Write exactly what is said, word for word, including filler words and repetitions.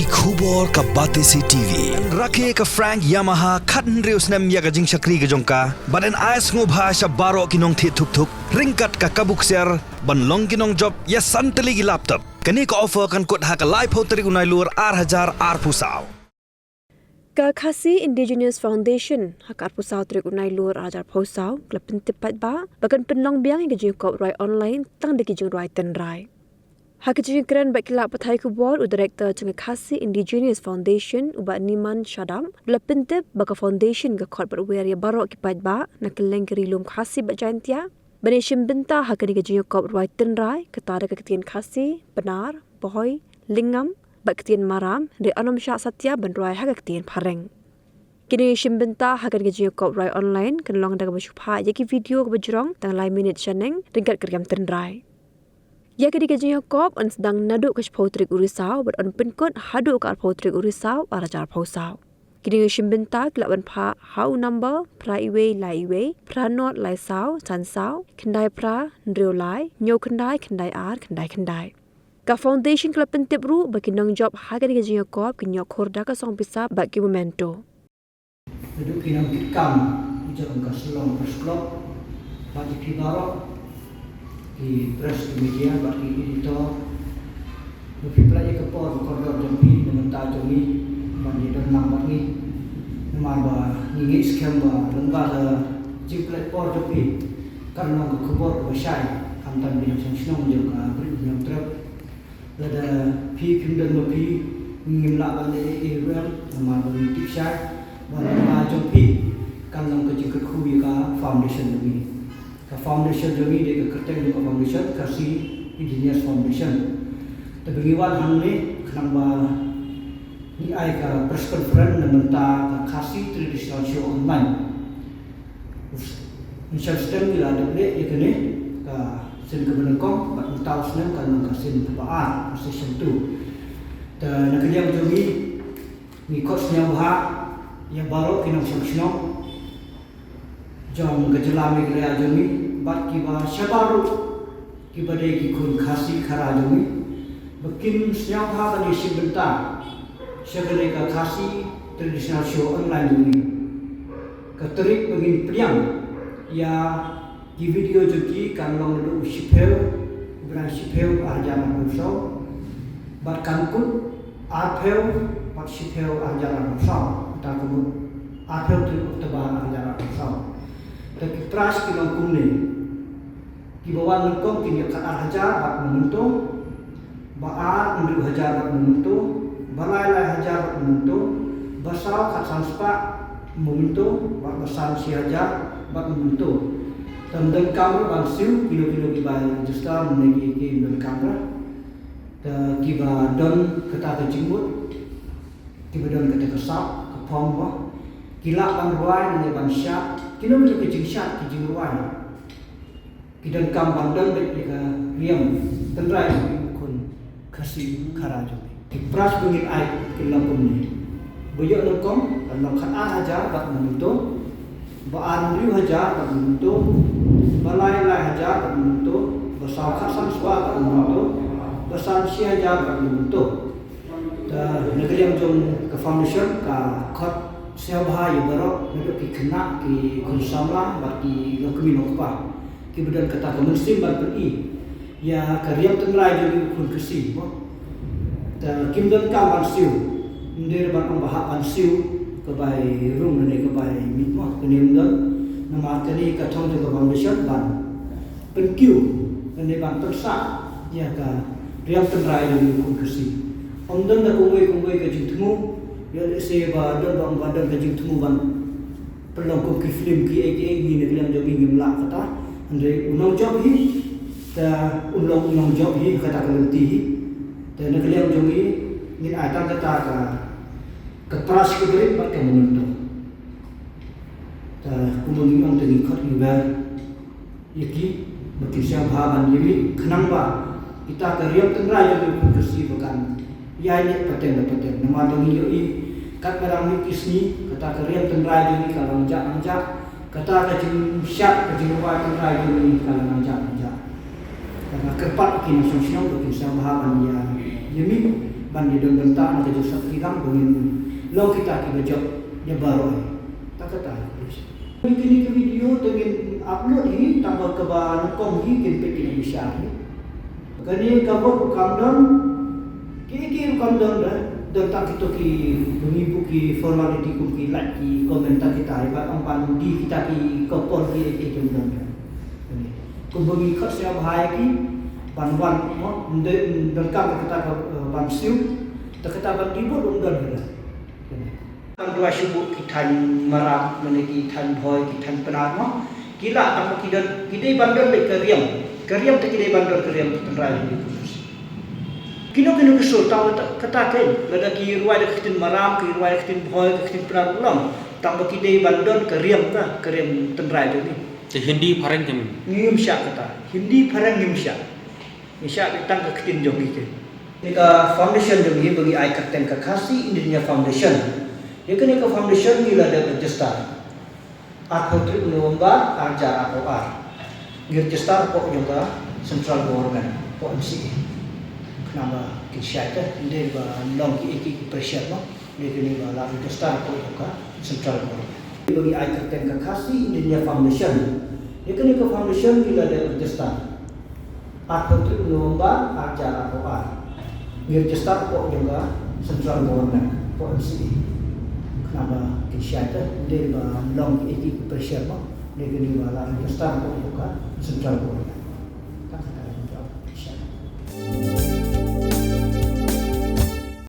Ki khubor ka Batesi T V. Rakhe ka Frank Yamaha khathynriew snem ïa ka jingshakri ka jong ka. Bad yn ai sngewbha sha baroh ki nongthied thuk thuk ryngkat ka kabu ksiar ban long ki nongjop ïa san tylli ki laptop. Kane ka offer kan kut ha ka laiphew tarik u Nailur ar hajar arphew saw. Ka Khasi Indigenous Foundation ha ka arphew saw tarik u Nailur ar hajar arphew saw ka la pyntip paidbah ba kan pynlong biang ïa ka jingïakop rwai online tang da ki jingrwai tynrai. Ha ka jingkren bad ki lad pathai khubor, u Director jong ka Khasi Indigenous Foundation, u Bah Niman Shadap, u la pyntip ba ka foundation ka khot bad wer ïa baroh ki paidbah na kylleng ka Ri Lum Khasi bad Jaintia ban ïashim bynta ha kane ka jingïakop rwai tynrai, kata da ka ktien Khasi, Pnar, Bhoi, Lyngngam bad ka ktien Maram, hynrei ym shah satia ban rwai ha ka ktien Phareng. Kine ki ïashim bynta ha kane ka jingïakop rwai online kan long da kaba shu phah ïa ki video kaba jrong tang lai minit shaneng ryngkat ka riam tynrai. Ïa kane ka jingïakop yn sdang naduh ka shiphew tarik u Risaw bad yn pynkut haduh ka arphew tarik u Risaw ar hajar arphew saw. Kine ki ïashim bynta ki lah ban phah ha u number phra iwei lai iwei, phra nod lai saw san saw, khyndai phra hynriew lai, hynñiew khyndai, khyndai ar, khyndai khyndai. Ka foundation ka la pyntip ruh ba ki nongjop ha kane ka jingïakop kin ïoh khur da ka song pisa bad ki memento. Naduh ki nongkitkam jong ka Shillong Press Club, bad ïa phi baroh ki press, ki media bad ki editor, ba phi pynlait ïa ka por ba kordor jong phi na ka bynta jong ngi ban ïadon lang bad ngi. Namar ba ngi ngeit skhem ba lyngba ka jingpynlait por jong phi kan long ka khubor kaba shai, khamtam ki nongshong shnong jong ka Ri Lum Trep. Lada phi phim don ma phi, ngim lah ban leh ei ei ruh em, namar ba ngi tip shai ba lem jong phi kan long ka jingkyrkhu ïa ka foundation jong ngi. Ka foundation jong ngi dei ka kyrteng jong ka foundation, Khasi Engineers Foundation. Te ba ngi wan hangne khnang ba ngi ai ka press conference na bynta ka Khasi Traditional Show Online. Mynshem stem ngi la dep leh ïa kane ka sien kaba nyngkong, bad mynta u snem kan long ka sien kaba ar, ka session two. Te na ka liang jong ngi, ngi khot sngewbha ïa baroh ki nongshong shnong jong ka jylla Meghalaya jong ngi bad kiba shabar ruh, kiba dei ki khun Khasi Khara jong ngi, ba kin sngewbha ban ïashim bynta sha kane ka Khasi Traditional Show Online jong ngi. Ka tarik ba ngin pdiang ïa ki video jong ki kan long naduh u shiphew, u bnai shiphew, ar hajar arphew saw, bad kan kut arphew bad shiphew, ar hajar arphew saw, kata ka mut arphew tarik October ar hajar arphew saw. Te ki prize ki long kumne. Kiba wan nyngkong kin ïoh khatar hajar bad memento, ba ar hynriew hajar bad memento, ba lai lai hajar bad memento, ba saw khatsan spah memento, bad ba san shi hajar bad memento. Te ym donkam ruh ban siew, kino kino kiba register ne ki, ki ym donkam ruh. Te kiba don kata ka jingmut, kiba don kata ka sap, ka form ba, ki lah ban rwai ne ban shad, kino kino ki jingshad, ki jingrwai. Ki donkam ban don beit ïa ka riam tynrai jong ki khun Khasi Khara jong ngi. Ki prize ba ngin ai kin long kumne. Ba ïoh nyngkong kan long khatar hajar bad memento, ba ar hynriew hajar bad memento, ba lai lai hajar bad memento, ba saw khatsan spah bad memento, ba san shi hajar bad memento. Te na ka liang jong ka foundation ka khot sngewbha ïa baroh, naduh ki khynnah, ki khun samla bad ki longkmie longkpa, kiba don kata ka mynsiem ban pyni ïa ka riam tynrai jong ki khun Khasi mo. Te kim donkam ban siew, ym dei ban ong ba hap ban siew ka bai rung ne ka bai miet mo, kane ym don. Namar kane ka thong jong ka foundation ban pynkiew ne ban pynsah ïa ka riam tynrai jong ki khun Khasi. Ym don da kumwei kumwei ka jingthmu, ïa lehse ba don, ba, ba don ka jingthmu ban pynlong kum ki film kiei kiei, ngi na ka liang jong ngi ngim lah kata. Hynrei u nongjop hi, te un long u nongjop hi, kata ka lynti hi. Te na ka liang jong ngi ngin ai tang kata ka, ka prize ka barit bad ka memento. Te kumba ngi ong te ngi khot ngi wer ïa ki ba kin sngewbha ban ïa mih khnang ba kita ka riam tynrai jong ngi ka Khasi ba kan ïaineh pateng da pateng. Namar ba ngi ïohi katba dang mih ki sngi kata ka riam tynrai jong ngi ka la nang jah nang jah, kata ka jingshad ka jingrwai tynrai jong ngi ka la nang jah nang jah. Te nga kyrpad ïa ki nongshong shnong ba kin sngewbha ban ïa, ïa mih Ban ïa don bynta na ka jingshakri lang ba ngin long kita kiba jop ïa baroh. Ta kata. Kine ki video te ngin upload hi tang ba kaba nyngkong hi kin peit ki nongshai hi. Kane ka vote ruh kam don, ki ki ruh kam don re, don tang kito ki ba ngi buh ki formality kum ki like ki comment ta kita hi ba ym ban die kita ki ka por ki ki jong don re. Kane. Kum ba ngi khot sha bha ïa ki ban wan mo, ynda ynda kam kata ka, eh, ban siew, ta kata ban die vote ruh don re. Kane. Ban duwai shu buh ki thaiñ Maram, lane ki thaiñ Bhoi, ki thaiñ Pnar mo. Ki lah tang ba ki don, ki dei ban don beit ka riam. Ka riam te ki dei ban don ka riam tynrai jong ki. Kino kino ki sur tang ba ta-, kata kein, lada ki rwai da ka ktien Maram, ki rwai da ka ktien Bhoi, ka ktien Pnar ruh long. Tang ba ki dei ban don ka riam ka, ka riam tynrai jong ki. Te Hindi phareng kim? Ngim shah kata. Hindi phareng ngim shah. Ngi shah beit tang ka ktien jong ngi kein. Kane ka foundation jong ngi ba ngi ai kyrteng ka Khasi Indigenous Foundation. Ïa kane ka foundation ngi la dep register. Arphew tarik November, ar hajar arphew ar. Ngi register hapoh jong ka central government, hapoh M C A. Khnang ba kin shai te, ym dei ba long kiei kiei ki pressure mo. Ïa kane ba la register hapoh jong ka central government. Ba ngi ai kyrteng ka Khasi Indigenous Foundation. Ïa kane ka foundation ngi la dep register. Arphew tarik November, ar hajar arphew ar. Ngi register hapoh jong ka central government, hapoh M C A. Khnang ba kin shai te, ym dei ba long kiei kiei ki pressure mo. Ïa kane ba la register hapoh jong ka central government.